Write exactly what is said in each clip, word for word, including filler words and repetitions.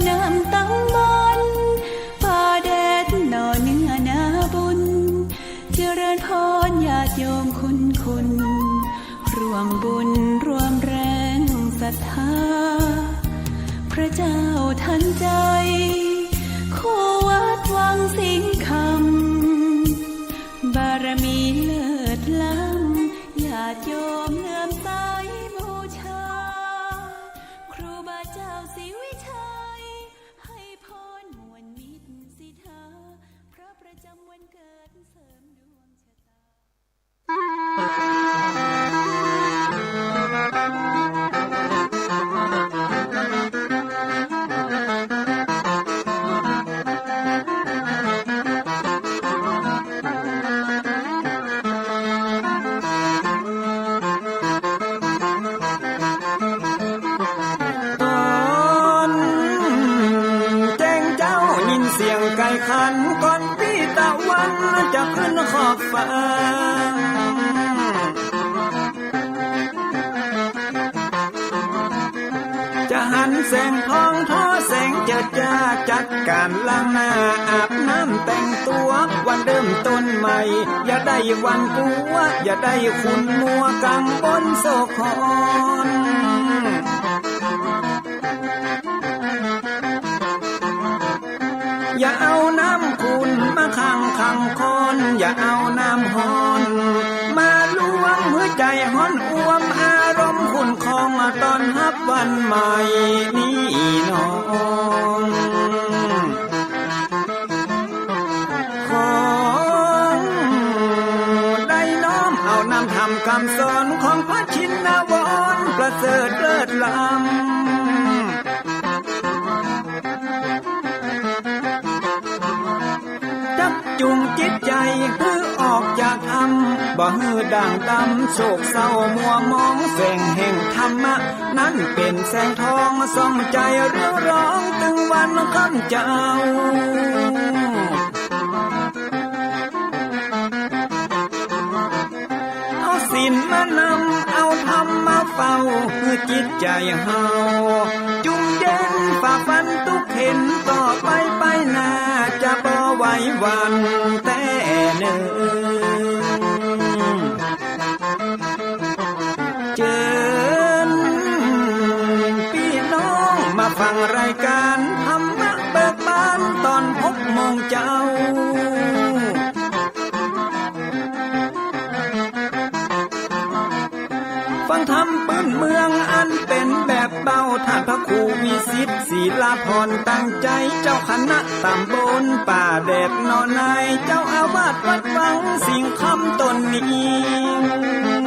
นำตำบล ป่าแดดหน่อเนื้อนาบุญ เจริญพรญาติโยมคุณคุณ ร่วมบุญร่วมแรงศรัทธา พระเจ้าทันใจ คู่วัดวังสิงห์คำ บารมีเลิศล้ำ ญาติโยมเลื่อมใสบูชา ครูบาเจ้าศรีวิชัย ให้พรม่วนมิตรสิทธา พระประจำวันเกิดเสริมดวงชะตา ต๋อนแจ้งเจ๊ายินเสียงไก่ขัน ก่อนปี้ตะวันจะขึ้นขอบฟ้า จะหันแสงทองทอแสงเจิดจ้า จัดก๋านล้างหน้าอาบน้ำแต่งตั๋ว วันเริ่มต้นใหม่ อย่าได้หวั่นกั๋ว อย่าได้ขุ่นมัวกังวลโศกขอน อย่าเอาน้ำขุ่นมาขังขังคอน อย่าเอาน้ำฮ้อนมาลวง หื้อใจ๋ฮ้อนอ่วม อารมณ์ขุ่นคอง มาต้อนฮับวันใหม่นี้น้อง ขอได้น้อมเอานำธรรมคำสอน ของพระชินวรประเสริฐเลิศล้ำ จักจูงจิตใจ๋หื้อออกจากถ้ำ บ่หื้อด่างดำ โศกเศร้ามัวมอง แสงแห่งธรรมะ นั้นเป๋นแสงทองส่องใจ๋เรืองรอง ตึงวันค่ำเจ๊า เอาศีลมานำ เอาธรรมมาเฝ้า หื้อจิตใจ๋เฮาจุ่มเย็น ฝ่าฟันตุ๊กเข็ญ ต่อไปไปหน้า จะบ่ไหวหวั่นแต๊เน่อ เจิญปี้น้องมาฟังรายก๋านธรรมะเบิกบาน ต๋อนหกโมงเจ๊า ฟังธรรมปื้นเมืองอันเป๋นแบบเบ้า ท่านพระครูวิสิทธิ์ ศิลาภรณ์ ตั้งใจ๋ เจ้าคณะต๋ำบลป่าแดดหนองนาย เจ้าอาวาสวัดวังสิงห์คำต๋นนี้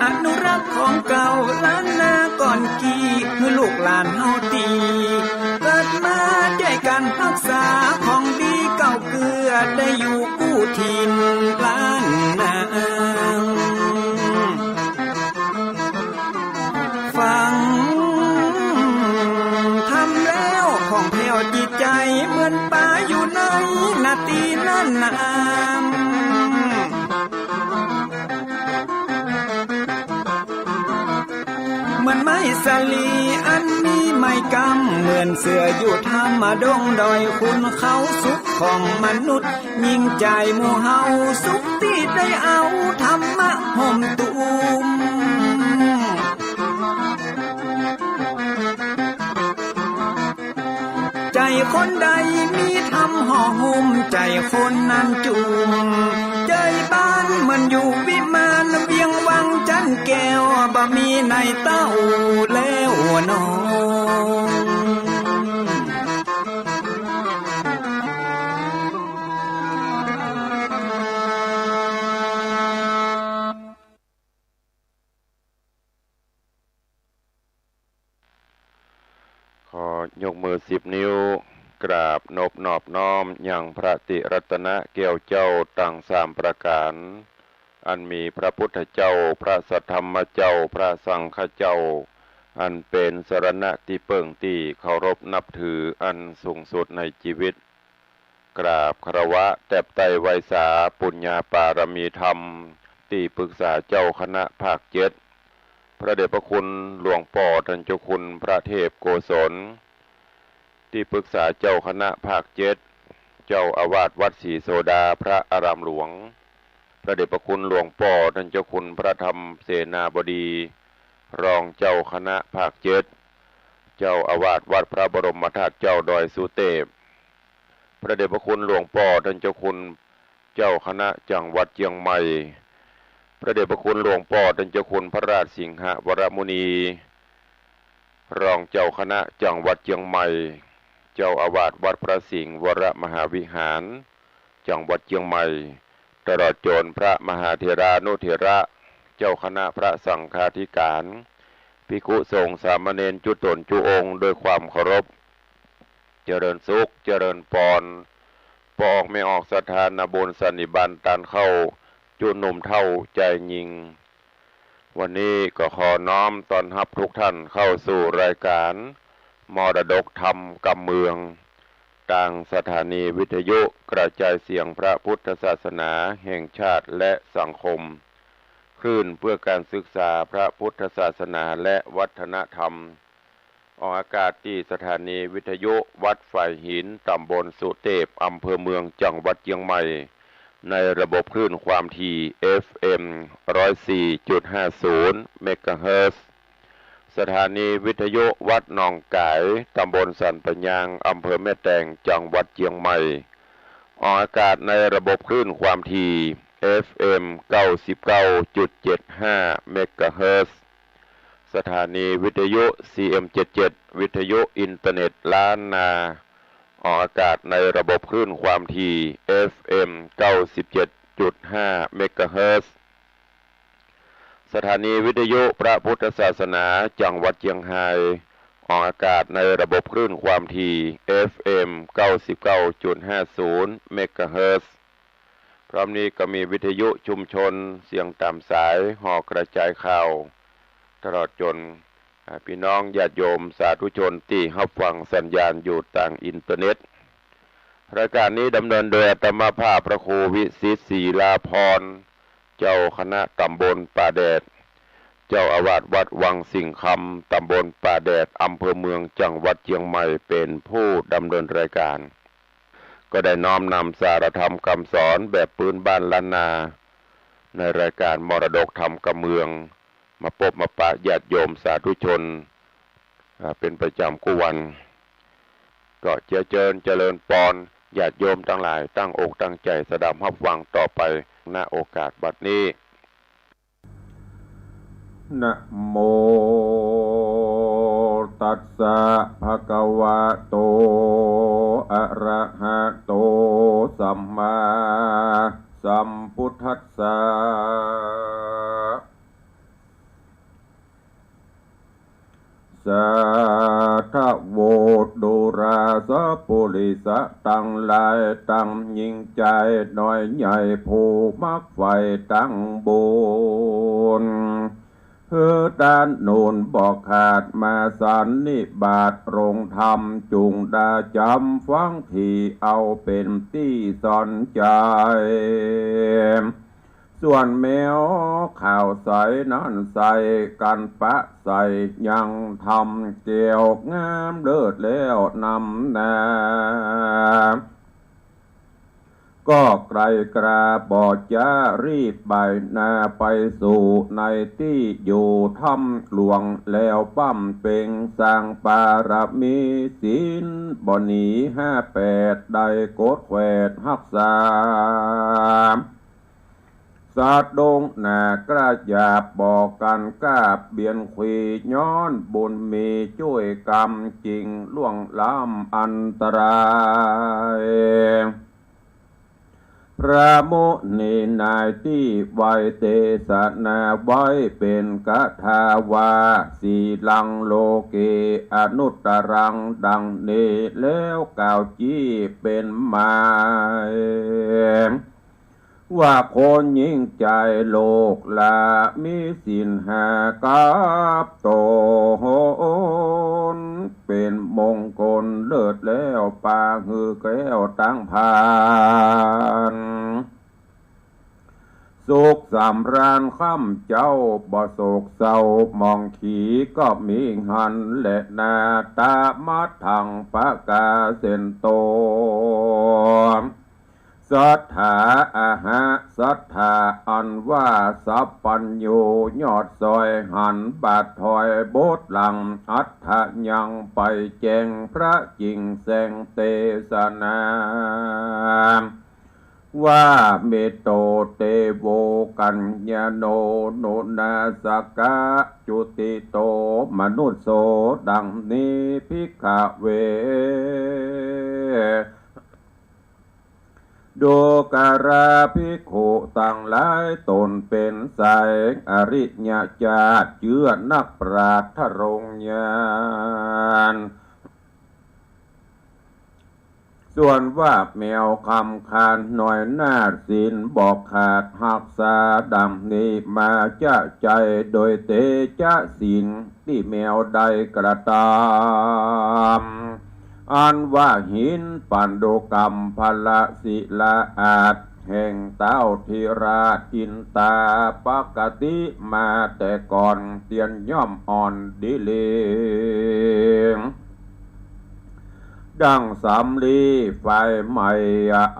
อนุรักษ์ของเก่าล้านนาก่อนกี้ หื้อลูกหลานเฮาตี้เกิดมา จ้วยกั๋นฮักษาของดีเก่าเกื้อ ได้อยู่กู้ถิ่นล้านนา ฟังธรรมแล้วผ่องแผ้วจิตใจ๋ เหมือนป๋าอยู่ในนาตี้นั้นนา เหมือนไม้สาลีอันมีไม้กำ เหมือนเสืออยู่ถ้ำดงดอยขุนเขา สุขของมนุษย์ยิ่งใจ๋หมู่เฮา สุขตี้ได้เอาธรรมะห่มตุ้ม ใจ๋คนใดมีธรรมห่อหุ้ม ใจ๋คนนั้นจุ่มเจยบาน เหมือนอยู่วิมานเวียงวังจันแก้ว บ่มีในเต้าแล้วน้อง ขอยกมือสิบนิ้ว กราบนบนอบน้อมยังพระติรัตนะแก้วเจ้าตังสามประก๋าน อันมีพระพุทธเจ้า พระสัทธรรมเจ้า พระสังฆเจ้า อันเป๋นสรณะตี้เปิ้งตี้เคารพนับถืออันสูงสุดในจีวิต กราบคารวะแตบไต้ไหว้สาปุญญาปารมีธรรม ตี้ปรึกษาเจ้าคณะภาคเจ็ด พระเดชพระคุณหลวงป้อต้านเจ้าคุณพระเทพโกศล ตี้ปรึกษาเจ้าคณะภาคเจ็ด เจ้าอาวาสวัดศรีโสดาพระอารามหลวง พระเดชพระคุณหลวงป้อต้านเจ้าคุณพระธรรมเสนาบดี รองเจ้าคณะภาคเจ็ด เจ้าอาวาสวัดพระบรมธาตุเจ้าดอยสุเตพ พระเดชพระคุณหลวงป้อต้านเจ้าคุณเจ้าคณะจังหวัดเจียงใหม่ พระเดชพระคุณหลวงป้อต้านเจ้าคุณพระราชสิงหวรมุนี รองเจ้าคณะจังหวัดเจียงใหม่ เจ้าอาวาสวัดพระสิงห์วรมหาวิหาร จังหวัดเจียงใหม่ ตลอดจนพระมหาเถรานุเถระ เจ้าคณะพระสังฆาธิการ ภิกขุสงฆ์สามเณรจุ๊ต๋นจุ๊องค์ด้วยความเคารพ เจริญสุข เจริญปอน ป้อออกแม่ออกศรัทธานาบุญสันนิบาตตานเข้า จุ๊หนุ่มเฒ่าจายญิง วันนี้ก็ขอน้อมต้อนฮับทุกท่านเข้าสู่รายการมรดกธรรมกำเมือง ตางสถานีวิทยุกระจายเสียงพระพุทธศาสนาแห่งชาติและสังคม คลื่นเพื่อการศึกษาพระพุทธศาสนาและวัฒนธรรม ออกอากาศตี้สถานีวิทยุวัดฝายหิน ตำบลสุเตพ อำเภอเมือง จังหวัดเจียงใหม่ ในระบบคลื่นความถี่ เอฟเอ็ม ร้อยสี่จุดห้าศูนย์ เมกะเฮิรตซ์ สถานีวิทยุวัดหนองก๋าย ตำบลสันป่ายาง อำเภอแม่แตง จังหวัดเจียงใหม่ ออกอากาศในระบบคลื่นความถี่ เอฟเอ็ม เก้าสิบเก้าจุดเจ็ดห้า เมกะเฮิรตซ์ สถานีวิทยุ ซีเอ็ม เจ็ดเจ็ด วิทยุอินเทอร์เน็ตล้านนา ออกอากาศในระบบคลื่นความถี่ เอฟเอ็ม เก้าสิบเจ็ดจุดห้า เมกะเฮิรตซ์ สถานีวิทยุพระพุทธศาสนาจังหวัดเจียงฮาย ออกอากาศในระบบคลื่นความถี่ เอฟเอ็ม เก้าสิบเก้าจุดห้าศูนย์ เมกะเฮิรตซ์ พร้อมนี้ก็มีวิทยุชุมชนเสียงต๋ามสาย หอกระจายข่าว ตลอดจน อ่า ปี้น้องญาติโยมสาธุชนตี้ฮับฟังสัญญาณอยู่ตางอินเทอร์เน็ต รายการนี้ดำเนินโดยอาตมาภาพพระครูวิสิทธิ์ ศิลาภรณ์ เจ้าคณะตำบลป่าแดด เจ้าอาวาสวัดวังสิงห์คำ ตำบลป่าแดด อำเภอเมือง จังหวัดเจียงใหม่ เป๋นผู้ดำเนินรายการ ก็ได้น้อมนำสารธรรมกำสอนแบบปื๊นบ้านล้านนา ในรายการมรดกธรรมกำเมือง มาปบมาปะญาติโยมสาธุชน อ่า เป๋นประจ๋ำกู้วัน ก็เจียเจิญเจริญปอน ญาติโยมตังหลายตั้งอกตั้งใจ๋สดับฮับฟังต่อไป ณ โอกาสบัดนี้ Namo tassa bhagavato arahato sammāsambuddhassa. สาธุ ดูราสะปุริสะตังหลาย ตังยิ่งใจ๋น้อยใหญ่ ผู้มักใฝ่ตังบุญ หื้อต้านหนุนบ่ขาดมาสันนิบาตโรงธรรม จุ่งได้จ๋ำฟังถี่เอาเป๋นตี้สอนใจ๋ ส่วนแมวขาวใสนั้นใส่กั๋นปะใส่ยังธรรม แก้วงามเลิศแล้วนำหน้า ก็ไกลกล้าบ่จะรีบไปหน้า ไปสู่ในตี้อยู่ถ้ำหลวง แล้วบำเพ็งสร้างบารมีศีลบ่หนีห้าแปด ได้กดแขวดฮักษา สะดุ้งหน้ากล้าหยาบบ่กั๋นกล้าเบียดขวี้ ย้อนบุญมีจ้วยกำ จึ่งล่วงล้ำอันตราย พระมุนีนายตี้ไหว้เตสนาไว้เป๋นคาถาว่า สีลังโลเกอนุตตรัง ดังนี้แล้วกล่าวจี้เป๋นหมาย ว่าคนยิ่งใจ๋โลกลา มีศีลห้ากับต๋น เป๋นมงคลเลิศแล้ว ปาหื้อแคล้วตังผ่าน สุขส ำราญค่ำเจ๊าบ่โศกเศร้า หมองขี่ก็มีหันแลนา ตะมะทัง ปะกาเสนโต สัตถา อะหะ สัตถา อันว่าสัพพัญญู ยอดซอยหันบาดถอยบดหลัง อัตถยัง ไปแจ้งพระจิ่งแสงเตสนา ว่า เมตโต เตโว กัญญาโณ นุนาสกะ จุติโต มนุสโส ดังนี้ ภิกขะเว ดูกราภิกขุตังหลาย ตนเป๋นสายอริยะจาติ เจื้อนักปราชญ์ทะลงญาณ ส่วนว่าแมวคำคานน้อยหน้า ศีลบ่ขาดฮักษา ดังนี้มาจะใจ๋ โดยเตจะศีลตี้แมวได้กระตำ อันว่าหินปันดุกัมพละศิลาอาจ แห่งเต้าธิราชอินตา ปกติมาแต่ก่อน เตียนย่อมอ่อนดีหลี ดังสำลีฝ่ายใหม่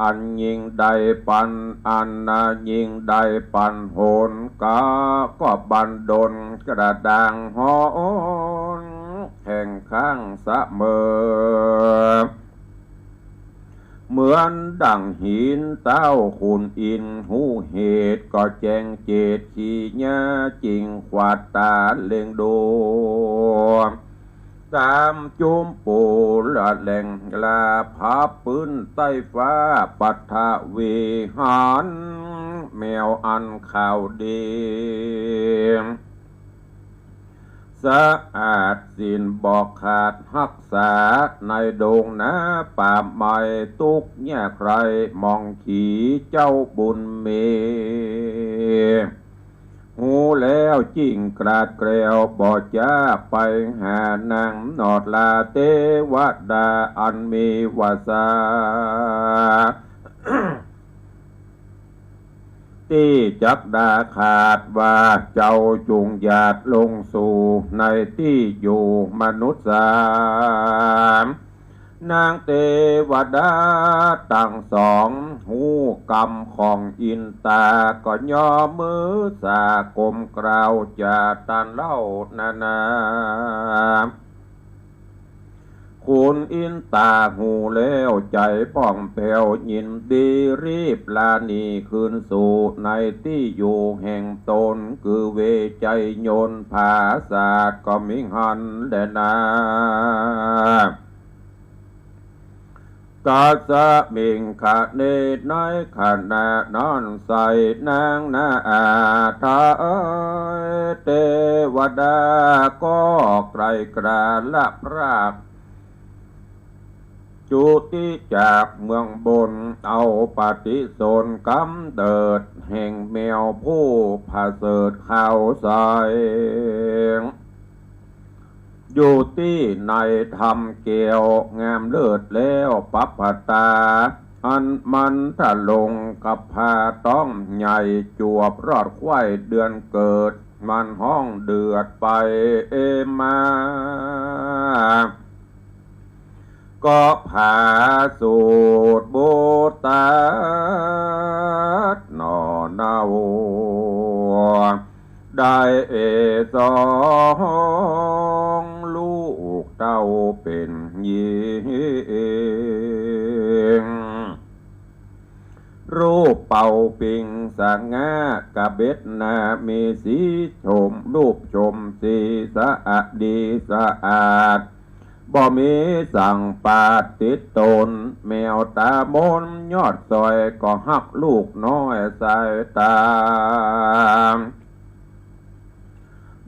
อันยิ่งได้ปัน อันยิ่งได้ปันหน กาก็บันดลกระด้างหอน แข่งข้างเสมอ เหมือนดั่งหินเต้าขุนอินทร์ ฮู้เหตุก็แจ้งเจต ขี้หญ้าจิ่งขวาดต๋าเล็งดู ต๋ามจุมปูละแหล่งลา ผาปื้นใต้ฟ้าปัฐวีหัน แมวอันขาวดี สะอาดศีลบ่ขาดฮักษา ในดงนาป่าไม้ตุ๊กข์ยากไร้ หมองขี่เจ้าบุญมี ฮู้แล้วจิ่งกราดแกล้ว บ่จ๊าไปหานางหนอดลา เตวดาอันมีวาสา ตี้จักดาขาดว่า เจ้าจุ่งหยาดลงสู่ในตี้อยู่มนุษย์สาม นางเตวดาตังสอง ฮู้กำของอินตา ก็ย่อมือสากมกล่าวจาต้านเล่านานา ขุนอินตาฮู้แล้วใจ๋ผ่องแผ้วยินดี รีบลาหนีคืนสู่ในตี้อยู่แห่งตน คือเวไชยนต์ผาสาทก็มิหั้นแลนา กัสมิงคะเน ในขณะนั้นไส้นางนาอาถาเอย เตวดาก็ไกลกราละพราก จุติจากเมืองบน เอาปฏิสนธิ์กำเนิดแห่งแมวผู้ผะเสริฐขาวใส อยู่ตี้ในธรรมแก้วงามเลิศแล้ว ปัปปตา อันมันทะลงกับผ้าต้องใหญ่ จวบรอดไขว้เดือนเกิด มันฮ้องเดือดไปมา ก็ผาสูตรบุตรตัดหน่อเนา ได้เอสองลูกเต้าเป๋นญิง รูปเป่าปิ่งสง่ากระเบ็ดหน้า มีสีชม รูปชมสีสะอาดดีสะอาด บ่มีสังปาดติดตน แมวตามนยอดซอย ก็ฮักลูกน้อยสายตา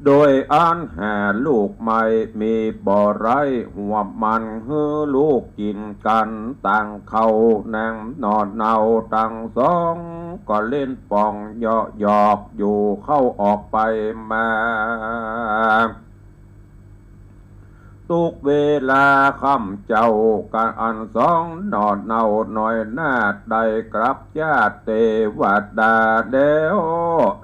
โดยอันหาลูกใหม่มีบ่ไร้ หวมมันหื้อลูกกิ๋นกั๋น ต่างเข้านางหน่อเนาตังสอง ก็เล่นป่องเยาะหยอกอยู่เข้าออกไปมา ไป สุขเวลาค่ำเจ้า กั๋นอันสองหน่อเนาน้อยนาฏ ได้กลับจากเตวดาแล้ว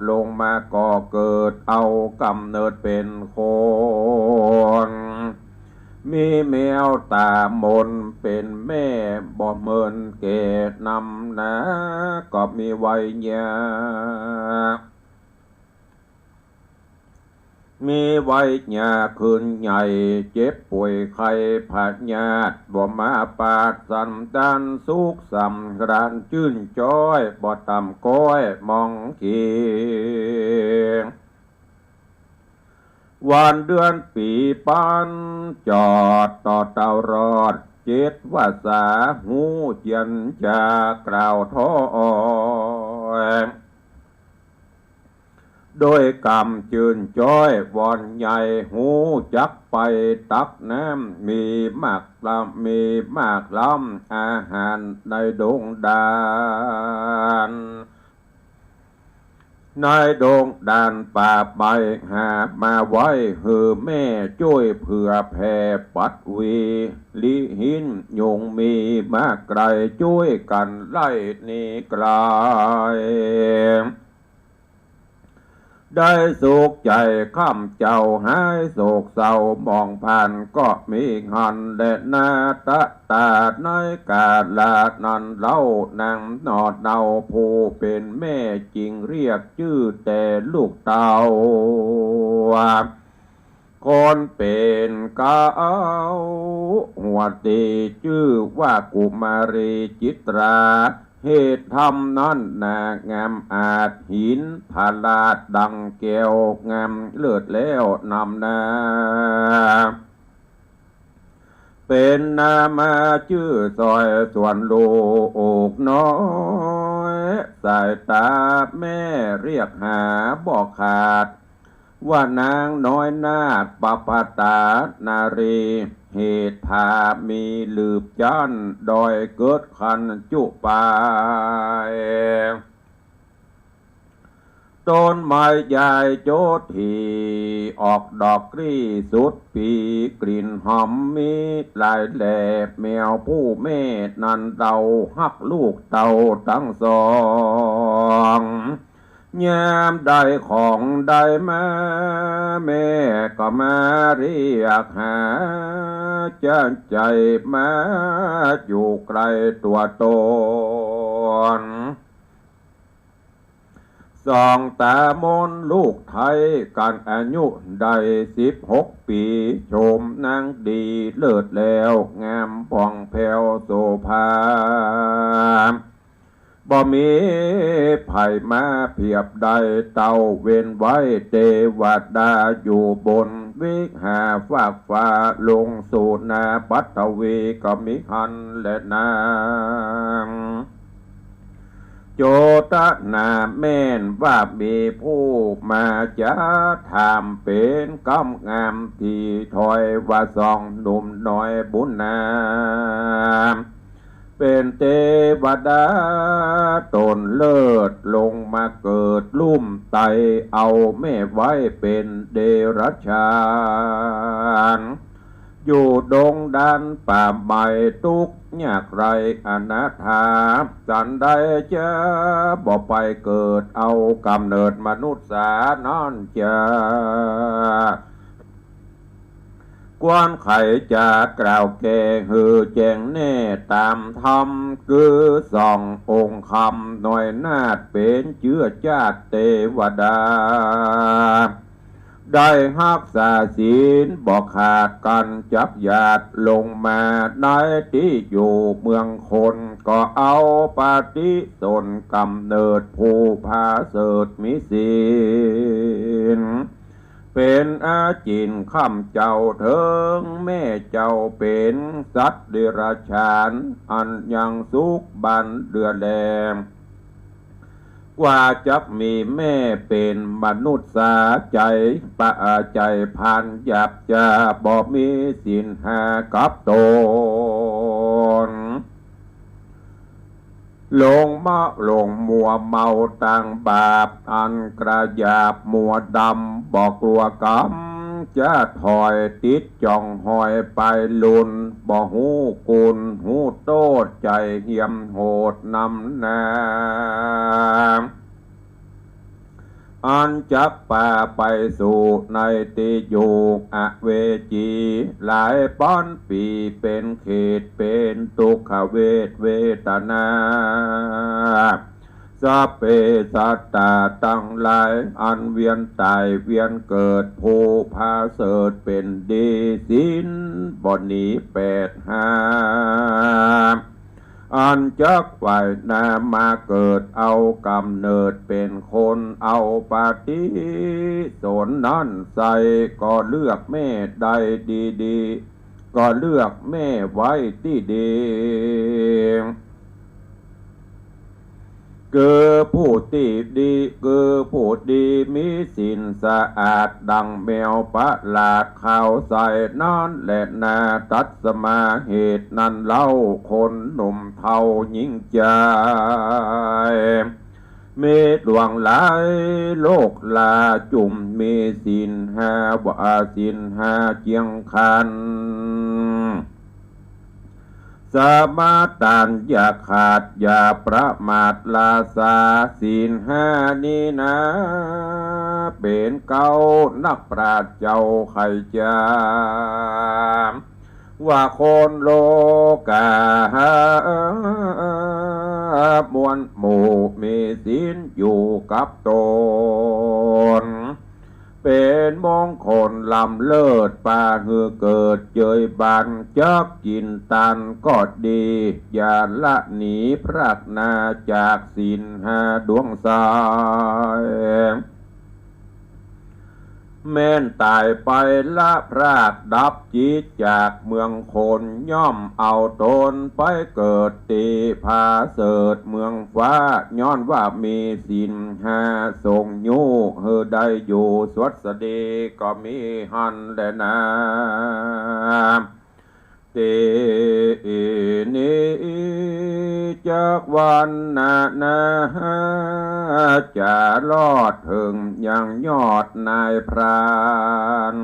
ลงมาก็เกิดเอาก๋ำเนิดเป๋นคน มีแมวต๋ามนเป๋นแม่ บ่เหมินแก่นำนา ก็มีวัยยา มีวัยยาขึ้นใหญ่ เจ็บป่วยไข้พยาธิ บ่มาปาดสันดาน สุขสำราญจื้นจ้อย บ่ต่ำก้อยมองเขียง วันเดือนปี๋ปันจอด ต่อเต้ารอดเจ็ดวาสา ฮู้เจียรจากล่าวถ้อย โดยกำจื้นจ้อย วอนใหญ่ฮู้จักไปตักน้ำ มีมากลำ มีมากลำอาหารในดงดาน ในดงดานป่าไม้ หามาไว้หื้อแม่จ้วย เผื่อแผ่ปัดวี ลิหินยุงมีมากไกล จ้วยกั๋นไล่หนีไกล ได้สุขใจ๋ค่ำเจ้า หายโศกเศร้าหมองพาน ก็มีหั้นแลนา ตะต๋าในกาละนั้นเล่า นางหน่อเนาผู้เป๋นแม่ จึงเรียกจื้อแต่ลูกเต้า คนเป๋นเก๊าหัวตี้ จื้อว่ากุมารีจิตรา เหตุธรรมนั้นนางามอาจ หินผลาดดังแก้ว งามเลิศแล้วนำนา เป๋นนามาจื้อซอยส่วนลูกน้อย สายต๋าแม่เรียกหาบ่ขาด ว่านางน้อยนาฏประภาตานารี เหตุผามีลืบจั้น ดอยเกิดคันจุปาย ต้นไม้ใหญ่โจทย์ที่ออกดอกกลี้สุดปี กลิ่นหอมมีหลายแหล่ แมวผู้แม่นั้นเต้าฮักลูกเต้าตังสอง ยามใดของได้มา แม่ก็มาเรียกหา จะใจ๋มาอยู่ใก้ตั๋วตน สองต๋ามนลูกไท้ กั๋นอายุได้สิบหกปี๋ โฉมนางดีเลิศแล้ว งามผ่องแผ้วโสภา บ่มีใผมาเปียบได้ เต้าเว้นไว้เตวดาอยู่บนวิหารฟากฟ้า ลงสู่นาปัฐวีก็มีหั้นแลนาง โจตนาแม่นว่ามีผู้มาจะถามเป๋นกำงามตี้ถ้อยว่าสองหนุ่มน้อยบุญนา เป๋นเตวดาต๋นเลิศ ลงมาเกิดลุ่มไต่ เอาแม่ไว้เป๋นเดรัจฉาน อยู่ดงดานป่าไม้ ตุ๊กข์ยากไร้อนาถา สันใดจะบ่ไปเกิดเอาก๋ำเนิดมนุษย์สานั้นจา ควรไขจะกล่าวแก้หื้อแจ้งแน่ต๋ามธรรม คือสององค์คำน้อยนาฏเป๋นเจื้อจาติเตวดา ได้ฮักษาศีลบ่ขาดกั๋นจักหยาด ลงมาในตี้อยู่เมืองคน ก็เอาปฏิสนธิ์ก๋ำเนิดผู้ผาเสริฐมีศีล เป๋นอาจิณคำเจ้าเถิง แม่เจ้าเป๋นสัตว์เดรัจฉาน อันยังสุขบันเดือแล กว่าจักมีแม่เป๋นมนุษย์สา ใจ๋ปะ ใจ๋พานหยาบจ้า บ่มีศีลห้ากับต๋น หลงมะ หลงมัวเมาตางบาป อันกระหยาบมัวดำ บ่กลัวกรรม จะถอยติดจ่องหอยไปลุน บ่ฮู้กุณฮู้โต้ษ ใจ๋เหียมโหดนำนา อันจักปาไปสู่ในตี้อยู่อเวจี หลายป๊อนปี๋เป๋นเขตเป๋นตุ๊กขเวทเวตนา สัพเพสัตตาตังหลายอันเวียนต๋ายเวียนเกิด ผู้ผาเสริฐเป๋นดี ศีลบ่หนีแปดห้า อันจักไหว้นามาเกิดเอาก๋ำเนิดเป๋นคน เอาปฏิสนธินั้นใส่ ก็เลือกแม่ได้ดีๆ ก็เลือกแม่ไว้ตี้ดี คือผู้ตี้ดี คือผู้ดีมีศีลสะอาดดั่งแมวประหลาดขาวใสนั้นแลนา ตัสมาเหตุนั้นเล่า คนหนุ่มเฒ่าหญิงจาย มีดวงหลายโลกลา จุ่มมีศีลห้า ว่าศีลห้าเจียงคัน สมาตานอย่าขาดอย่าประมาท ราชาศีลห้านี้นา เป๋นเก๊านักปราชญ์เจ้าใค่จา ว่าคนโลก๋า มวลหมู่มีศีลอยู่กับต๋น เป๋นมงคลล้ำเลิศ ปาหื้อเกิดเจยบาน จักกิ๋นตานก็ดี อย่าละหนีพรากนาจากศีลห้าดวงใส แม่นต๋ายไปละพรากดับจิตจากเมืองคน ย่อมเอาต๋นไปเกิดตี้ผาเสริฐเมืองฟ้า ย้อนว่ามีศีลห้าทรงอยู่ หื้อได้อยู่สวัสดีก็มีหั้นแลนา ตี้นี้จักวรรณนา จะรอดเถิงยังยอดนายพราน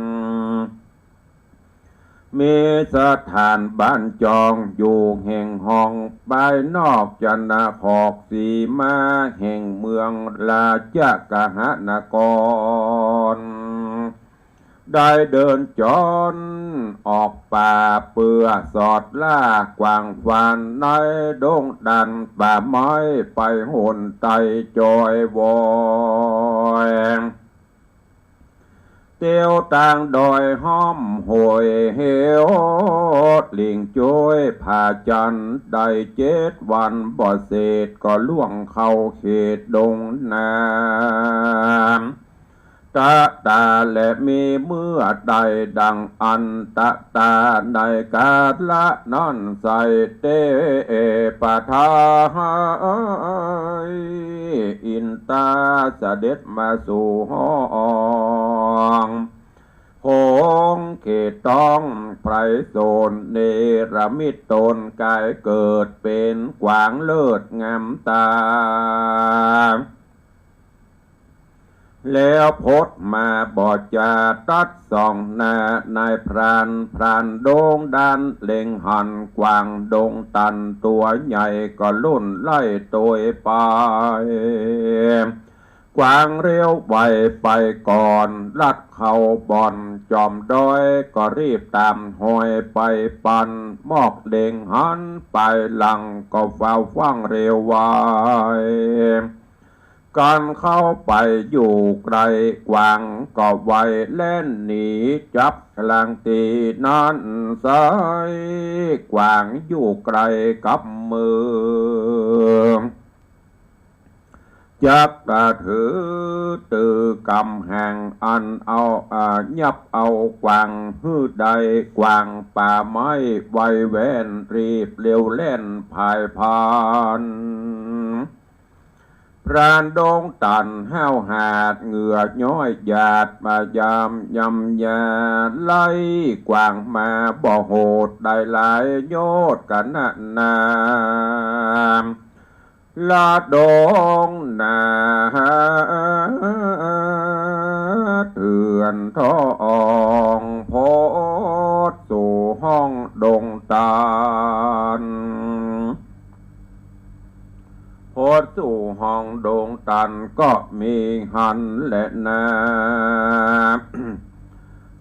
มีสถานบ้านจองอยู่แห่งห้อง ปายนอกจะนครศรีมา แห่งเมืองราชกหนคร ได้เดินจรออกป่าเปื้อสอดล่ากว้างขวางในดงดันป่าไม้ ไปหนไตจอยวอย เตียวตางดอยห้อมห้วยเหว หลิงจ้วยผาจันทร์ ได้เจ็ดวันบ่เสร็จ ก็ล่วงเข้าเขตดงนา ตะตา และมีเมื่อใดดังอันตะตา ในกาละนั้นไส้ เตปะทา อินตาเสด็จมาสู่ห้อง โขงเขตต้องไพรโสน เนรมิตต๋นก๋ายเกิดเป๋นกวางเลิศงามต๋า แล้วพดมาบ่จาตัดส่องหน้านายพราน พรานดงดันเล็งหันกวางดงตันตั๋วใหญ่ก็ลุ่นไล่ตวยไป กวางเร็วไวไปก่อน ลัดเข้าบ่อนจอมดอย ก็รีบต๋ามฮอยไปปัน มอกเล็งหันไปหลัง ก็ฟ้าวฟั่งเร็วไว กันเข้าไปอยู่ใก้ กวางก็ไวแล่นหนี จับกลางตี้นั้นไส้ กวางอยู่ใก้กับมือ จักกระถือตื้อกำแหงอันเอา อ่า ยับเอากวางหื้อได้ กวางป่าไม้ไวแว่น รีบเร็วแล่นพ่ายพลัน พรานดงตันห้าวหาด เหงื่อย้อยหยาดมายามยำยา ไล่กวางมาบ่โหด ได้หลายโยชน์กะนะนา ละดงนา เถื่อนทอง พอดสู่ห้องดงตาล พอดสู่ห้องดงตาลก็มีหั้นแลนา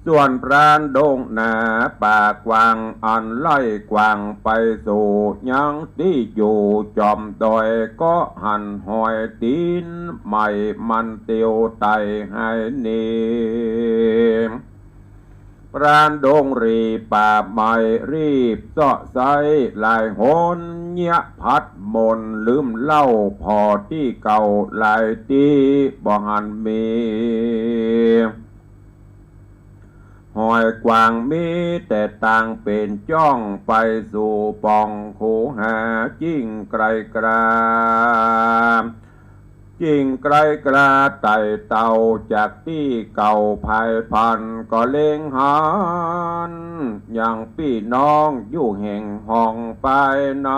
ส่วนพรานดงนาป่ากว้าง อันไล่กว้างไปสู่ยังตี้อยู่จอมดอย ก็หันฮอยตี๋นไหม้มันเตียวไต่หายหนี พรานดงหรี่ป่าไม้รีบเซาะไซ้หลายหน เยียะผัดหม่นลืมเล่าผ่อตี้เก่าหลายตี้ บ่หันมีฮอยกว้าง มีแต่ตางเป๋นจ้องไปสู่ป่องคูหา จิ่งไกลกล้า จิ่งไกลกล้าไต่เต้าจากตี้เก่าภายพัน ก็เล็งหันยังปี้น้องอยู่แห่งห้องปายใน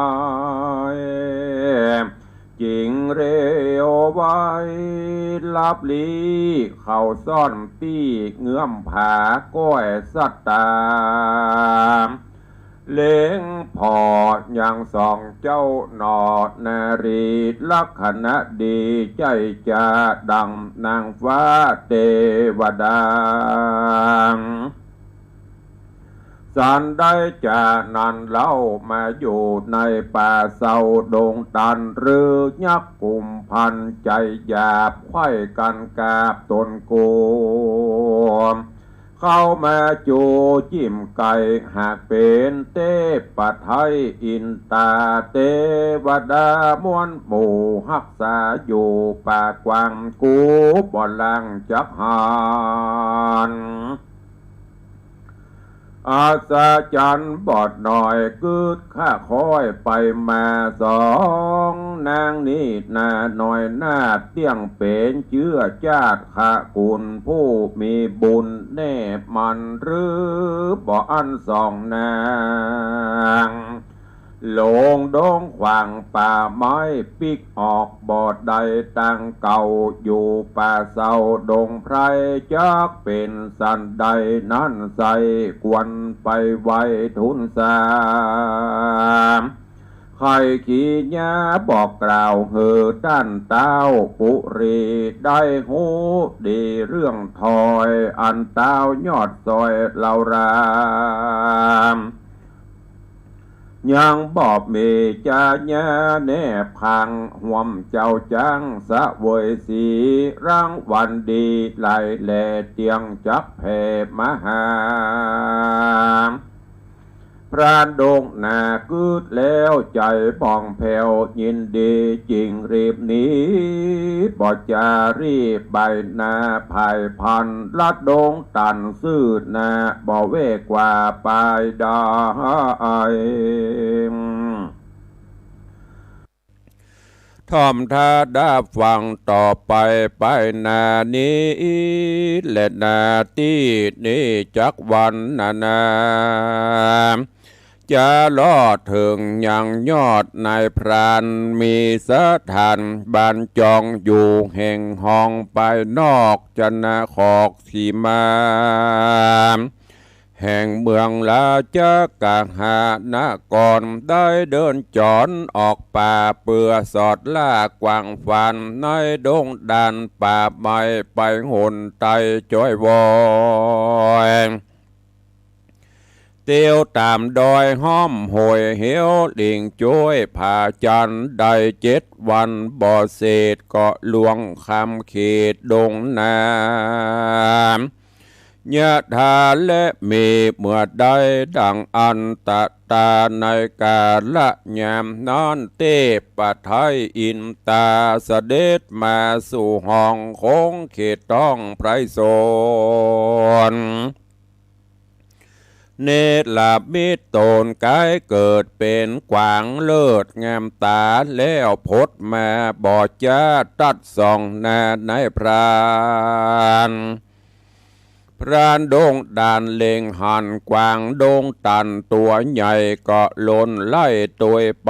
จิ่งเร็วไวลับลี้เข้าซ่อนตี้เงื้อมผาก้อยสัตตา เล็งผ่อยังสองเจ้าหน่อนารี ลักขณะดีใจ้จาดั่งนางฟ้าเตวดา สันได้จานั้นเล่ามาอยู่ในป่าเซาดงตาล หรือยักษ์กุมพันใจ๋หยาบ ใค่กั๋นกราบต๋นกู เข้ามาจู๋จิ่มใก้ หากเป๋นเตพไทยอินตา เตวดาม้วนหมู่ฮักษาอยู่ป่ากว้าง กูบ่ลางจักหัน อัศจรรย์บ่หน่อยกึ๊ดข้าค้อยไปมา สองนางนี้นาน้อยนาฏ เตี้ยงเป๋นเจื้อจาติขกุล ผู้มีบุญแนบมันหรือบ่ อันสองนาง หลงดงขว้างป่าไม้ ปิ๊กออกบ่ได้ตางเก่า อยู่ป่าเซาดงไพร จักเป๋นสันใดนั้นไส้ ควรไปไหว้ทูลสา ใค่ขีญาบอกกล่าวหื้อต้านต้าวปุรี ได้ฮู้ดีเรื่องถ้อย อันต้าวยอดซอยเหล่าราม ยังบ่มีจาญาแนบข้าง ฮ่วมเจ้าจ๊างเสวยสี รางวัลดีหลายแล เตี้ยงจักแผ่มาหา พรานดงนากึ๊ดแล้วใจ๋ผ่องแผ้วยินดี จิ่งรีบหนี บ่จารีบไปนาภายพัน ลัดดงตาลซื่อนา บ่แว่กว่าปายใด ถ่อมถ้าดับฟังต่อไป ไปหน้านี้และหน้าตี้นี้จักวันนานา จะลอดเถิงยังยอดนายพราน มีสถานบ้านจองอยู่แห่งห้องปายนอก จนะขอกสีมา แห่งเมืองราชกหานคร ได้เดินจรออกป่า เปื้อสอดล่ากวางฟาน ในดงด่านป่าไม้ ไปหนใต้จ้อยวอย เตียวต๋ามดอยห้อมห้วยเหว หลิงจ้วยผาจันทร์ ได้เจ็ดวันบ่เสร็จ ก็ล่วงข้ามเขตดงนา ยะถาและมีเมื่อใดดั่งอันตะตา ในกาละยามนั้น เตพไทยอินตา เสด็จมาสู่ห้องโขงเขตต้องไพรสน เนรมิตต๋นก๋ายเกิดเป๋นกวางเลิศงามต๋า แล้วพดมาบ่จาตัดสองหน้านายพราน พรานดงตันเล็งหันกวางดงตันตั๋วใหญ่ก็หล่นไล่ตวยไป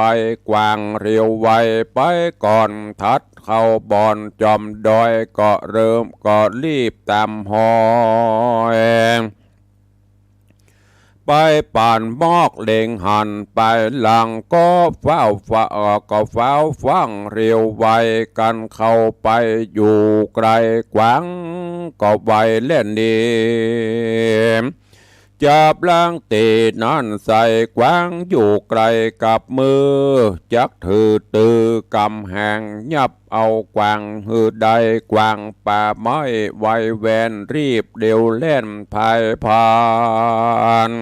กวางเร็วไวไปก่อนทัดเข้าบ่อนจอมดอย ก็เริ่มก็รีบต๋ามฮอย ไปปานมอกเล็งหันไปหลังก็ฟ้าวฟ้า ก็ฟ้าวฟั่งเร็วไว กันเข้าไปอยู่ไกล กวางก็ไวแล่นหนี จับลางตี๋นั้นใส่ กวางอยู่ไกลกับมือ จักถือตือกำแหง ยับเอากวางหื้อได้ กวางป่าไม้ไวแว่น รีบเร็วแล่นพ่ายพลัน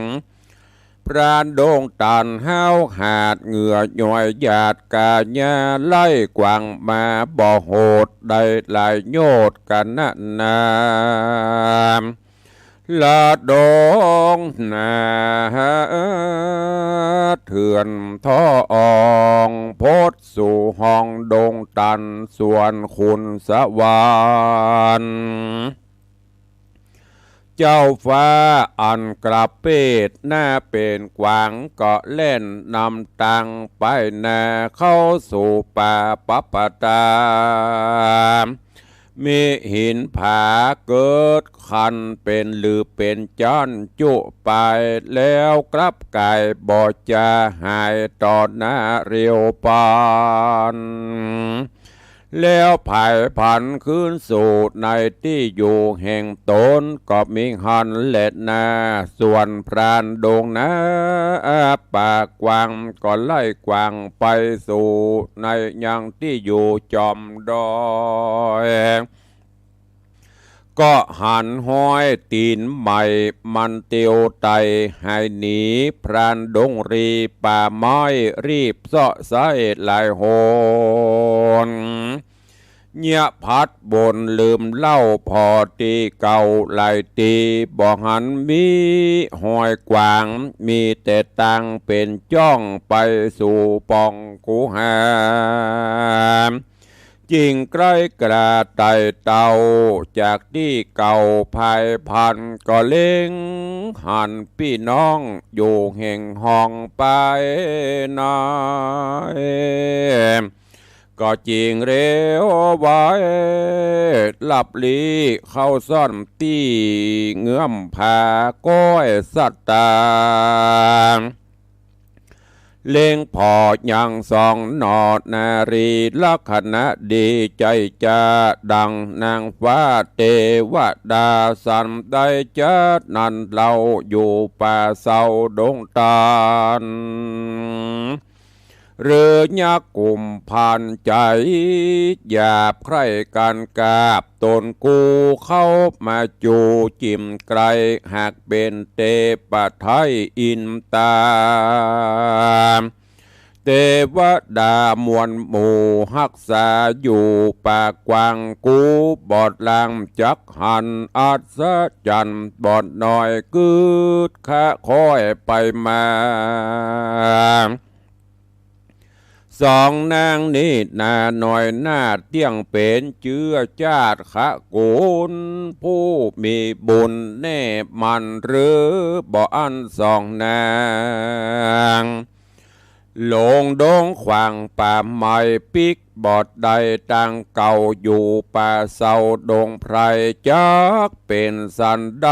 พรานดงตันห้าวหาด เหงื่อย้อยหยาดกาหญ้า ไล่กวางมาบ่โหด ได้หลายโยชน์กั๋นนานา ละดงนาเถื่อนทอง พดสู่ห้องดงตันสวนขุนสวรรค์ เจ้าฟ้าอันกระเปดหน้าเป๋นกวาง ก็แล่นนำตางไปหน้าเข้าสู่ป่าปัปปะตา มีหินผาเกิดคันเป๋นหลืบเป๋นจั๊นจุไป แล้วกลับก๋ายบ่จาหายต่อหน้าเร็วปาน แล้วผายพลันคืนสู่ในตี้อยู่แห่งต๋น ก็มีหั้นแลนา ส่วนพรานดงนาป่ากวาง ก็ไล่กวางไปสู่ในยังตี้อยู่จอมดอย ก็หันฮอยตี๋นใหม่มันเตียวไต่หายหนี พรานดงรีป่าไม้รีบเซาะไส้หลายหน เยียะพัดบ่นลืมเล่าผ่อตี้เก่าหลายตี้ บ่หันมีฮอยกวาง มีแต่ตางเป๋นจ้องไปสู่ป่องคูหา จิ่งใก้กล้าไต่เต้าจากตี้เก่าผายพลัน ก็เล็งหันปี้น้องอยู่แห่งห้องไปใน ก็จิ่งเร็วไวลับลี้เข้าซ่อนตี้เงื้อมผาก้อยสัตตา เล็งผ่อยังสองหน่อนารีลักษณะดี ใจ้จะดังนางฟ้าเตวดาสันได้จัดนั้นเล่า อยู่ป่าเซาดงตัน หรือยักษ์กุมภัณฑ์ใจ๋หยาบใคร่กั๋นกราบต๋นกู้ เข้ามาจู๋จิ่มใก้ หากเป๋นเตปะไทยอินตา เตวดามวลหมู่ฮักษาอยู่ป่ากวาง กู้บอดลางจักหันอัศจรรย์ บอดน้อยกึ๊ดคะคอยไปมา สองนางนี้นาน้อยหน้าเตี้ยงเป๋นเจื้อจาติคะกู๋น ผู้มีบุญแน่มั่นหรือบ่อั้นสองนาง หลงดงขวางป่าไม้ปิ๊กบอดได้ตางเก่า อยู่ป่าเซาดงไพร จักเป๋นสันใด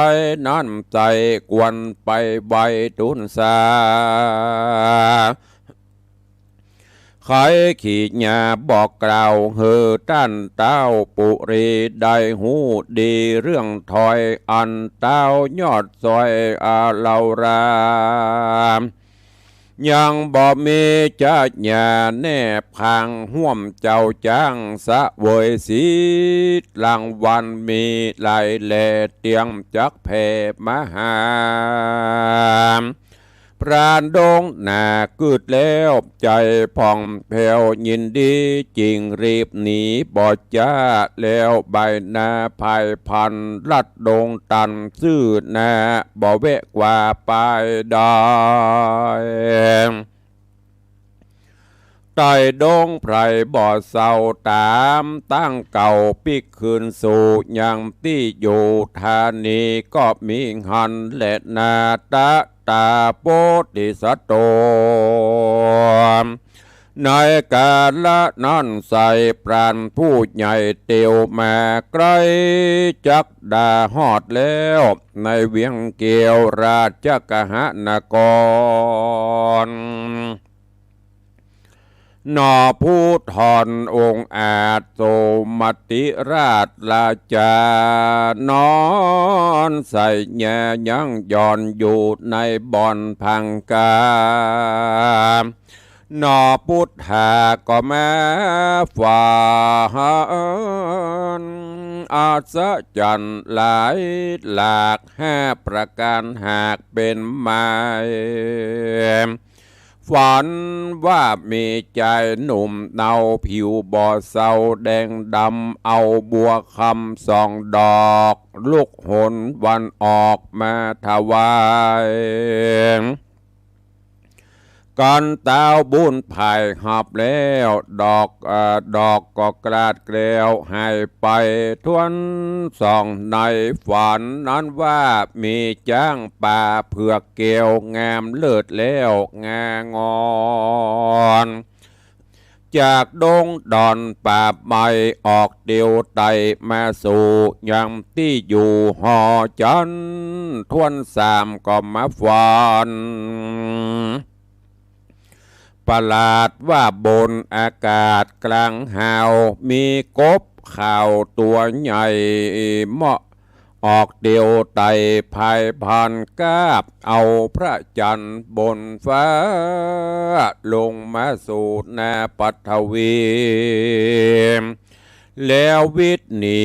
นั้นใจ๋ ควรไปไหว้ทูลสา ไขขีญาบอกกล่าวหื้อต้านต้าวปุรีได้ฮู้ดี เรื่องถ้อยอันต้าวยอดซอยอาลาวราม ยังบ่มีจะญาแนบข้างฮ่วมเจ้าจ้างเสวยสิทธิ์ รางวัลมีหลายแลเตียมจักแผ่มาหา พรานดงหน้ากึ๊ดแล้วใจ๋ผ่องแผ้วยินดี จิ่งรีบหนีบ่จ๊า แล้วบ่ายหน้าผายพลันลัดดงตันซื่อหน้า บ่แวะกว่าปายใด ก ใต้ดงไพร่บ่เศร้าต๋าม ตางเก่าปิ๊กคืนสู่ยังตี้อยู่ ธานีก็มีหั้นแลนา ตะถาโพธิสัตว์โต ในกาละนั้นไส้ปราณผู้ใหญ่เตียวมาใก้ จักดาฮอดแล้วในเวียงแก้วราชกหนคร หนอผู้ถ่อนองอาจ โสมติราชราชานอนไส้แยยังหย่อนอยู่ในบ่อนพังกา หนอปุทธาก็มาฝัน อัศจรรย์หลายหลากห้าประก๋านหากเป๋นไม้ ฝันว่ามีจายหนุ่มเนาผิวบ่เศร้าแดงดำ เอาบัวคำสองดอก ลุกหนวันออกมาถวาย กั๋นเต้าบุญภายฮับแล้ว ดอก เอ่อ ดอกก็กราดแกล้วหายไป ถ้วนสองในฝันนั้นว่ามีจ๊างป่าเผือกแก้วงามเลิศแล้วงางอน จากดงดอนป่าไม้ออกเตียวไต่มาสู่ยังตี้อยู่หอจันทร์ ถ้วนสามก็มาฝัน ประหลาดว่าบนอากาศกลางหาว มีกบขาวตั๋วใหญ่เหมาะ ออกเตียวไต่พายผ่านกาบ เอาพระจันทร์บนฟ้า ลงมาสู่หน้าปฐวี แล้ววิดหนี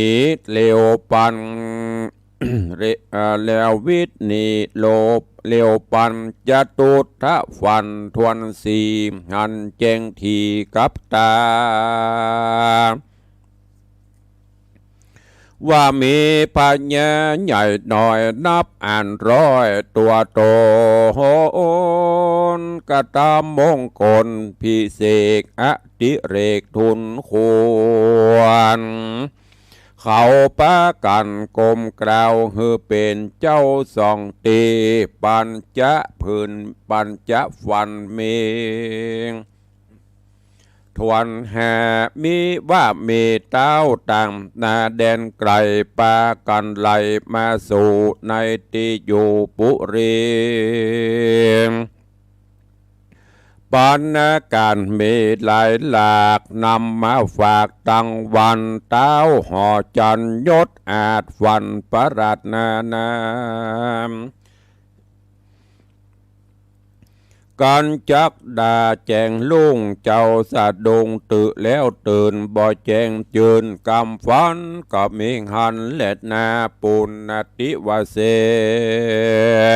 เร็วปัน เร- เอ่อ แล้ววิดหนีโลบเร็วปัน จตุทะฟันถ้วนสี่ หันแจ้งถี่กับต๋า ว่ามีพญาใหญ่น้อยนับอันร้อยตั๋วต๋น กระทำมงคลพิเศษอดิเรกทูลควร เขาปากั๋นก้มเกล้าหื้อเป๋นเจ้าสองตี้ ปัญจะผืนปัญจะฟันเมง ถ้วนห้า มีว่ามีเต้าต่างนาแดนไก๋ ปากั๋นไหลมาสู่ในตี้อยู่ปุรี ปัณณาก๋านมีหลายหลาก นำมาฝากตังวัน เต้าหอจันทร์ยศอาจฟันประหลาดนานา กั๋นจักดาแจ้งลุ่ง เจ้าสะดุ้งตื่นแล้วตื่น บ่แจ้งจื้นกำฝัน ก็มีหั้นแลนา ปุณณติวเส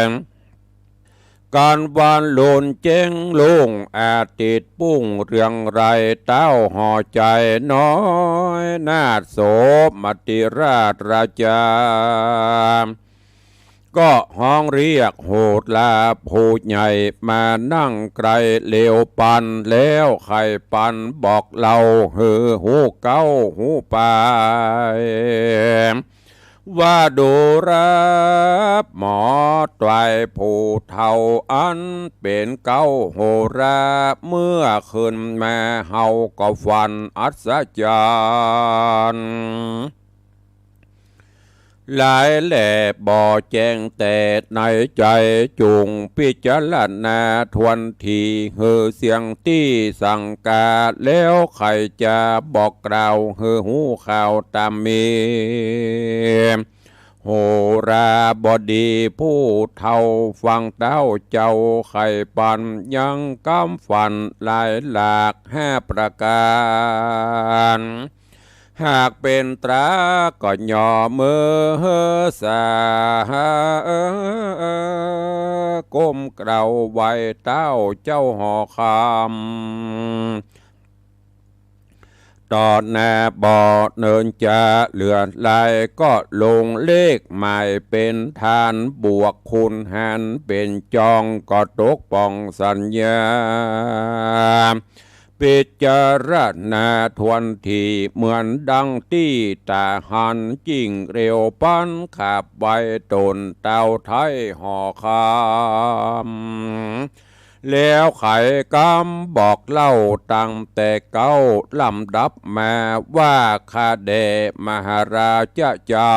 ง กั๋นวันลุนแจ้งลุ่ง อาทิตย์ปุ้งเรืองไร้ เต้าหอจันทร์น้อยนาถโสมติราชราชา ก็ฮ้องเรียกโหราผู้ใหญ่มานั่งไกล เร็วปันแล้วใค่ปันบอกเล่าหื้อฮู้เก๊าฮู้ไป ว่าดูราหมอต๋วายผู้เฒ่าอันเป๋นเก๊าโหรา เมื่อขึ้นมาเฮาก็ฝันอัศจรรย์ หลายแลบ่แจ้งแต่ในใจ๋ จุ่งพิจารณาถ้วนที หื้อเสี้ยงตี้สังกา แล้วใค่จะบอกกล่าวหื้อฮู้ข่าวต๋ามมี โหราบดีผู้เฒ่าฟังเต้าเจ้าใค่ปันยังกำฝันหลายหลากห้าประก๋าน หากเป๋นต๋าก็ย่อมือสา ก้มเกล้าไหว้เต้าเจ้าหอคำ ต่อหน้าบ่เนินจะเหลือหลาย ก็ลงเลขหมายเป๋นทาน บวกคูณหารเป๋นจอง ก็ตกป่องสัญญา พิจารณาถ้วนทีเหมือนดังตี้ต๋าหัน จิ่งเร็วปันขับไว ต้นเต้าไท้ห่อคำ แล้วไขกำบอกเล่าตั้งแต่เก๊า ลำดับมาว่า ข้าแด่มหาราชเจ้า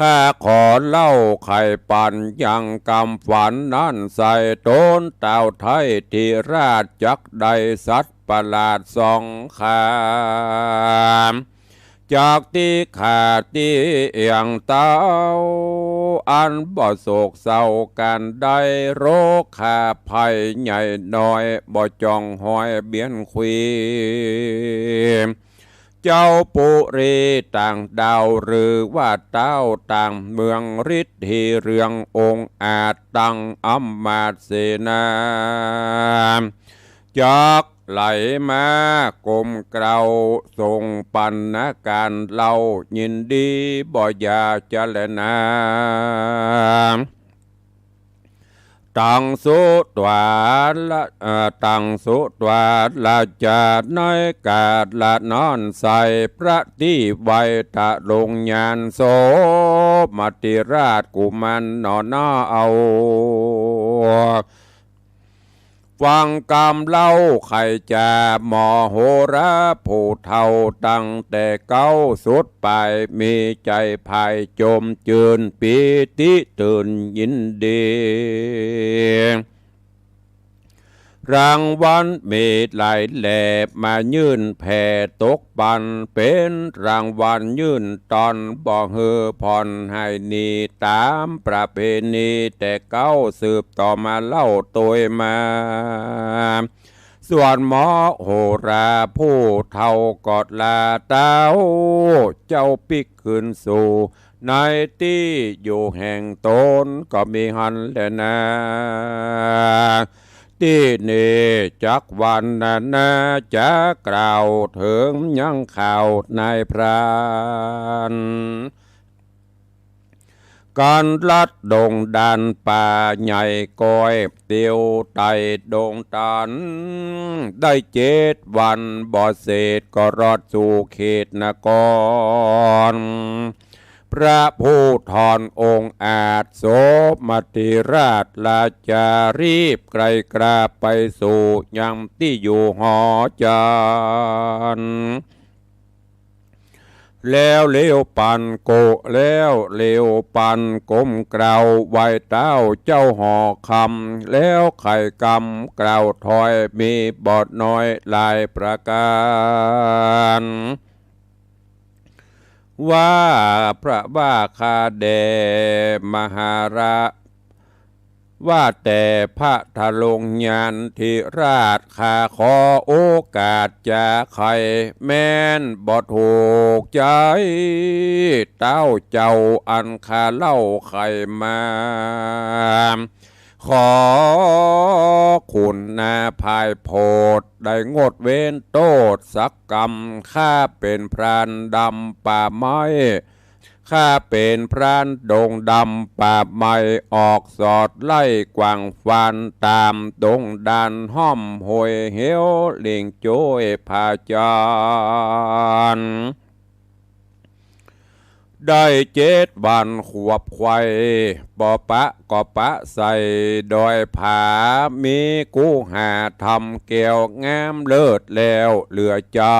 ข้าขอเล่าไขปัญยังกำฝันนั้นไส้ ต้นเต้าไท้ธิราชจักได้สัตว์ประหลาดสองขา จักตี้ขาตี้เอี่ยงเต้า อันบ่โศกเศร้ากันได้ โรคาภัยใหญ่น้อย บ่จ้องหอยเบียนควี เจ้าปุรีต่างดาว หรือว่าเต้าต่างเมือง ฤทธีเรืององอาจ ตั้งอำมาตย์เสนา จักไหลมาก้มเกล้า ส่งปัณณาการเล่า ยินดีบ่อยากจะแลนา ตังสุตวาละ เอ่อ ตังสุตวาละจา ในกาละนั้นไส้ พระตี้ไวทะลงญาณ โสมติราชกุมารหนอนาเอา ฟังกำเล่าไขจาหมอโหราผู้เฒ่า ตั้งแต่เก๊าสุดปลาย มีใจ๋ใฝ่จมจื้นปีติตื่นยินดี รางวัลมีหลายแหล่ มายื่นแผ่ตกปัน เป๋นรางวัลยื่นตอน บ่หื้อผ่อนให้หนี้ ต๋ามประเพณีแต่เก๊า สืบต่อมาเล่าโตยมา ส่วนหมอโหราผู้เฒ่าก็ลาเต้า เจ้าปิ๊กคืนสู่ ในตี้อยู่แห่งต๋นก็มีหั้นแลนา ตี้นี้จักวรรณนา จะกล่าวเถิงยังข่าวในพราน กันลัดดงด่านป่าใหญ่ก้อย เตียวไต่ดงตัน ได้เจ็ดวันบ่เสร็จ ก็รอดสู่เขตนคร พระผู้ทอนองอาจ โสมติราชราชา รีบไกลกราบไปสู่ยังตี้อยู่หอจัน แล้วเลียวปันโก แล้วเลียวปันก้มเกล้า ไหว้เต้าเจ้าหอคำ แล้วไขกำกล่าวถ้อย มีบ่น้อยหลายประก๋าน ว่าพระว่าข้าแด่มหาราช ว่าแต่พระทะลงญาณธิราช ข้าขอโอกาสจะไขแม้นบ่ถูกใจ๋ เต้าเจ้าอันข้าเล่าไขมา ขอคุณนาภายโผด ได้งดเว้นโต้ษสักกำ ข้าเป๋นพรานดำป่าไม้ ข้าเป๋นพรานดงดำป่าไม้ ออกสอดไล่กวางฟาน ต๋ามดงด่านห้อมห้วยเหว เล่งโจ้ยผาจาร ได้เจ็ดวันขวบไขว่ บ่ปะก็ปะใส่ดอยผา มีกู้หาธรรมแก้วงามเลิศแล้วเหลือใจ๋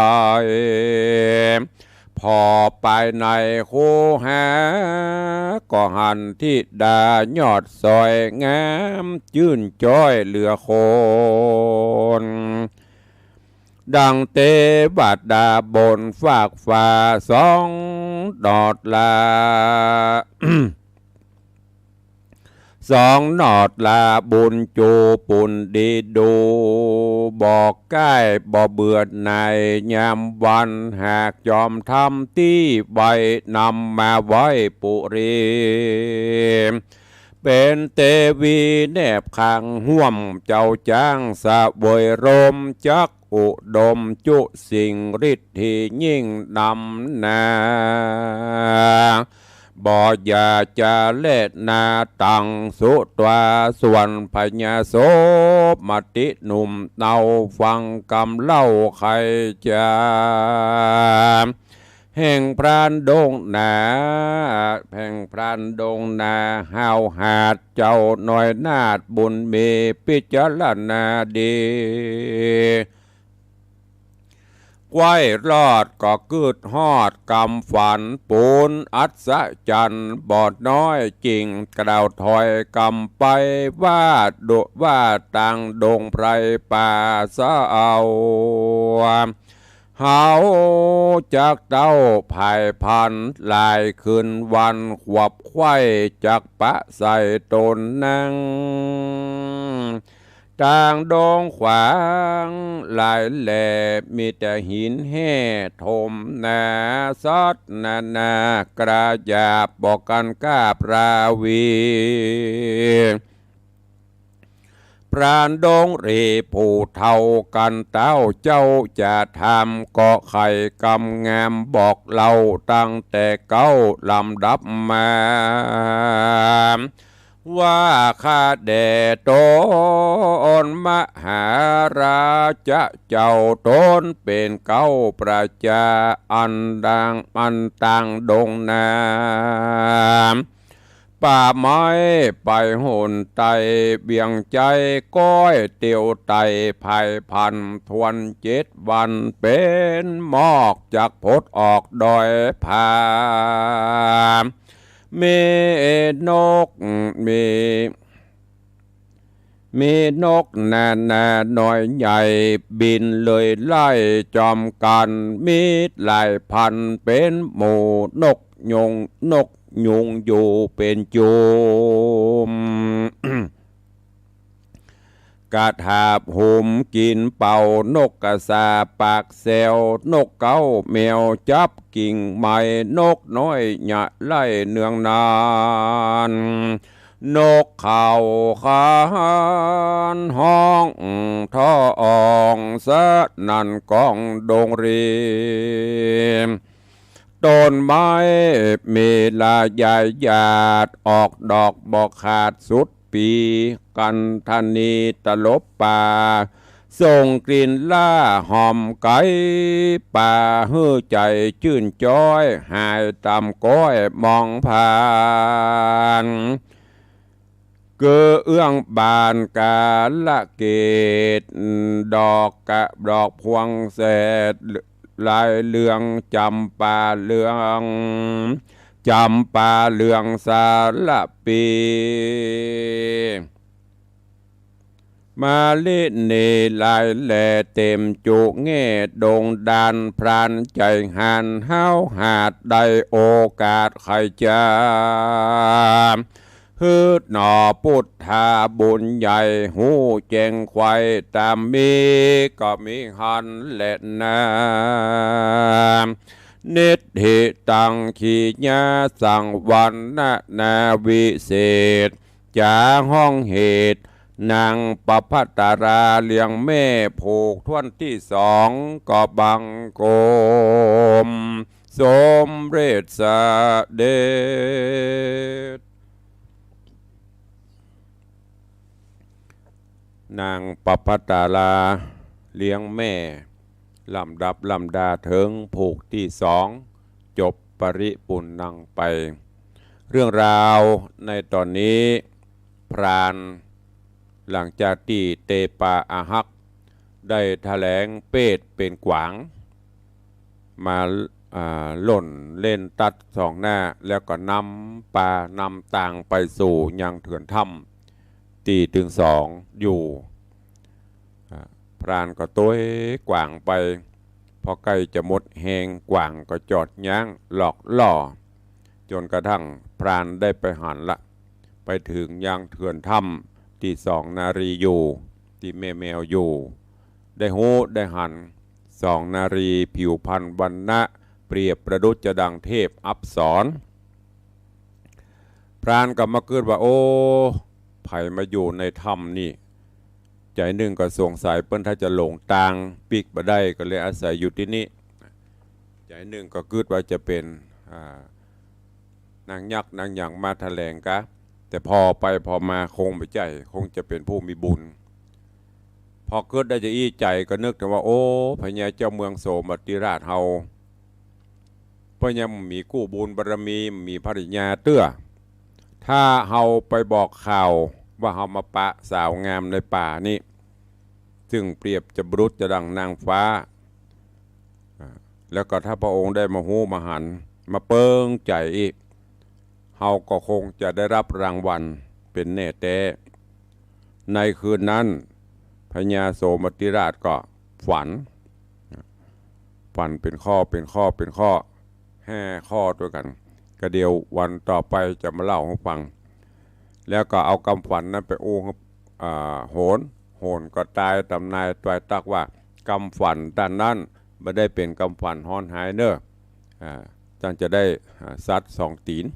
ผ่อไปในคูหา ก็หันธิดายอดสอยงาม จื้นจ้อยเหลือคน ดังเตวดาบนฟากฟ้า สองหนอดลา สองหนอดลาบุญจูปุญดีดู บ่ก้ายบ่เบื่อหน่ายยามวัน หากยอมทำตี้ไว นำมาไหว้ปุรี เป๋นเตวีแนบข้างฮ่วม เจ้าจ๊างเสวยรม จักอุดมจุสิ่ง ฤทธียิ่งนำหน้า บ่อย่าจะแลนาตัง สุตวา ส่วนพญาโสมติหนุ่ม เนาฟังกำเล่าใค่จา แห่งพรานดงนา แห่งพรานดงนา ห้าวหาดเจ้าน้อยนาฏบุญมี พิจารณาดี ใค่รอดก็กึ๊ดฮอดกำฝันปูนอัศจรรย์บ่น้อยจิ่ง กล่าวถอยกำไปว่า โด ว่าตางดงไพรป่าเศร้า เฮาจักเต้าผายพันหลายคืนวัน ขวับไขว้จักปะใส่ต๋นนัง ตางดงขวางหลายแหล่ มีแต่หินแห่ถมหนา สัตว์นานา กล้าหยาบบ่กั๋นกล้าปราวี พรานดงหรีผู้เฒ่ากั๋นเต้า เจ้าจะถามก็ใค่กำงามบอกเล่าตั้งแต่เก๊าลำดับมา ว่าข้าแด่ต๋นมหาราชะเจ้า ต๋นเป๋นเก๊าประจาอันดังอันตางดงนา ป่าไม้ไปหนใต้เวียงใจ๋ ก้อยเตียวไต่ผายพันทวนเจ็ดวัน เป๋นหมอกจักพดออกดอยผา มีนก มี มีนกนานาน้อยใหญ่ บินเลยไล่จอมกั๋น มีหลายพันเป๋นหมู่ นกยูง นกยูงอยู่เป๋นจุม กระถาบหุมกิ๋นเป่า นกกระสาปากแซว นกเก๊าแมวจับกิ่งไม้ นกน้อยหยะไล่เนืองนาน นกเขาขานฮ้องท้ออ่อง สนั่นก้องดงหรี ต้นไม้มีลาใหญ่หยาด ออกดอกบ่ขาดสุดปี๋ กันธนีตลบป่า ส่งกลิ่นล่าหอมไกล ป่าหื้อใจ๋จื้นจ๊อย หายต๋ำก้อยมองผ่าน เกื้อเอื้องบานกาลเกต ดอกกะ ดอกพวงแสด ลายเหลือง จ๋ำปาเหลือง จ๋ำปาเหลืองสาละปี มะลินีหลายแหล่เต๋มจุแง่ ดงดานพรานใจ๋หาญ ฮ้าวหาดได้โอกาสใค่จา หื้อหน่อปุทธาบุญใหญ่ ฮู้แจ้งไขว่ต๋ามมี ก็มีหั้นแลนา นิทธิตัง ขีญาสัง วรรณนาวิเศษ จ๋าฮ้องเหตุ นางประภัสสราเลี้ยงแม่ ผูกถ้วนตี้สอง ก็บังคม สมเร็จเสด็จ นางประภัสสราเลี้ยงแม่ ลำดับลำดาเถิงผูกตี้สอง จบปริปุณณังไป เรื่องราวในต๋อนนี้ พราน หลังจากตี้เตปาอาฮัก ได้แถลงเพศเป๋นกวาง มา อ่า ล่นเล่นตัดสองหน้า แล้วก็นำปานำตางไปสู่ยังเถื่อนถ้ำตี้ตึงสองอยู่ อ่า พรานก็โต้ยกวางไป พอใก้จะหมดแฮง กวางก็จอดยั้งหลอกล่อ จ๋นกระทั่งพรานได้ไปหันละ ไปเถิงยังเถื่อนถ้ำตี้สองนารีอยู่ ตี้แม่แมวอยู่ ได้ฮู้ได้หัน สองนารีผิวพรรณวรรณะ เปรียบประดุจจะดังเทพอัปสร พรานก็มากึ๊ดว่า โอ้ ใผมาอยู่ในถ้ำนี่ ใจ๋นึ่งก็สงสัยเปิ้นถ้าจะหลงตาง ปิ๊กบ่ได้ ก็เลยอาศัยอยู่ตี้นี่ ใจ๋นึ่งก็กึ๊ดว่าจะเป๋น อ่า นางยักษ์นางหยังมาแถลงกา แต่ผ่อไปผ่อมาคงบ่ใจ้ คงจะเป๋นผู้มีบุญ พอกึ๊ดได้จะอี้ ใจ๋ก็นึกเถิงว่า โอ้ พญาเจ้าเมืองโสมติราชเฮา เปิ้นยังบ่มีกู้บุญบารมี บ่มีภริยาเตื้อ ถ้าเฮาไปบอกข่าวว่าเฮามาปะสาวงามในป่านี้ ซึ่งเปรียบจะประดุจจะดั่งนางฟ้า อ่า แล้วก็ถ้าพระองค์ได้มาฮู้มาหัน มาเปิงใจ๋อีก เฮาก็คงจะได้รับรางวัลเป๋นแน่แต๊ ในคืนนั้น พญาโสมติราชก็ฝัน ฝันเป๋นข้อ เป๋นข้อ เป๋นข้อ ห้าข้อตวยกั๋น ก็เดี๋ยววันต่อไปจะมาเล่าหื้อฟัง แล้วก็เอากำฝันนั้นไปอู้หื้อ อ่า โหร โหรก็ตายต๋ามนายตวยตั๊กว่า กำฝันต้านนั้นบ่ได้เป๋นกำฝันฮ้อนฮ้ายเน่อ อ่า ต้านจะได้ อ่า สัตว์สองตี๋น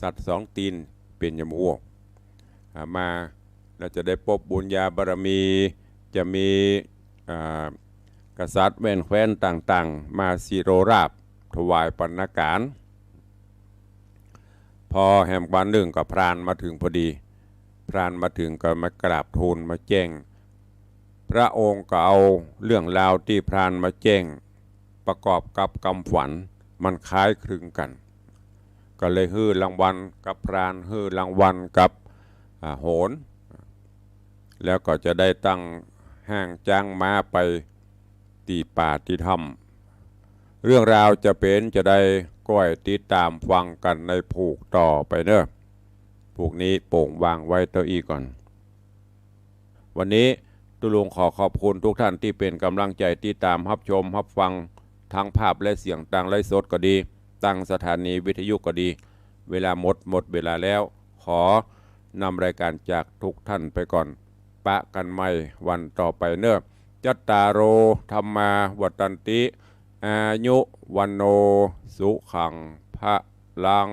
สัตว์สองตี๋นเป๋นยมอ้วก อ่า มา แล้วจะได้ปบบุญญาบารมี จะมี อ่า กษัตริย์แว่นแคว้นต่างๆ มาสิโรราภถวายปัณณก๋าน พอแหมวันนึ่งก็พรานมาเถิงพอดี พรานมาเถิงก็มากราบทูลมาแจ้ง พระองค์ก็เอาเรื่องราวตี้พรานมาแจ้ง ประกอบกับกำฝันมันคล้ายคลึงกั๋น ก็เลยหื้อรางวัลกับพราน หื้อรางวัลกับ อ่า โหร แล้วก็จะได้ตั้งฮ้างจ๊างม้าไปตี้ป่าตี้ถ้ำ เรื่องราวจะเป๋นจาใด ก้อยติดต๋ามฟังกั๋นในผูกต่อไปเน่อ ผูกนี้โป่งวางไว้เต้าอี้ก่อน วันนี้ตุ๊ลุงขอขอบคุณทุกท่านตี้เป๋นก๋ำลังใจ๋ติดต๋ามฮับชมฮับฟัง ตังภาพและเสียงตางไลฟ์สดก็ดี ตางสถานีวิทยุก็ดี เวลาหมด หมดเวลาแล้ว ขอนำรายก๋านจากทุกท่านไปก่อน ปะกั๋นใหม่วันต่อไปเน่อ จัตตาโร ธัมมา วัฑฒันติ อายุ วัณโณ สุขัง พะลัง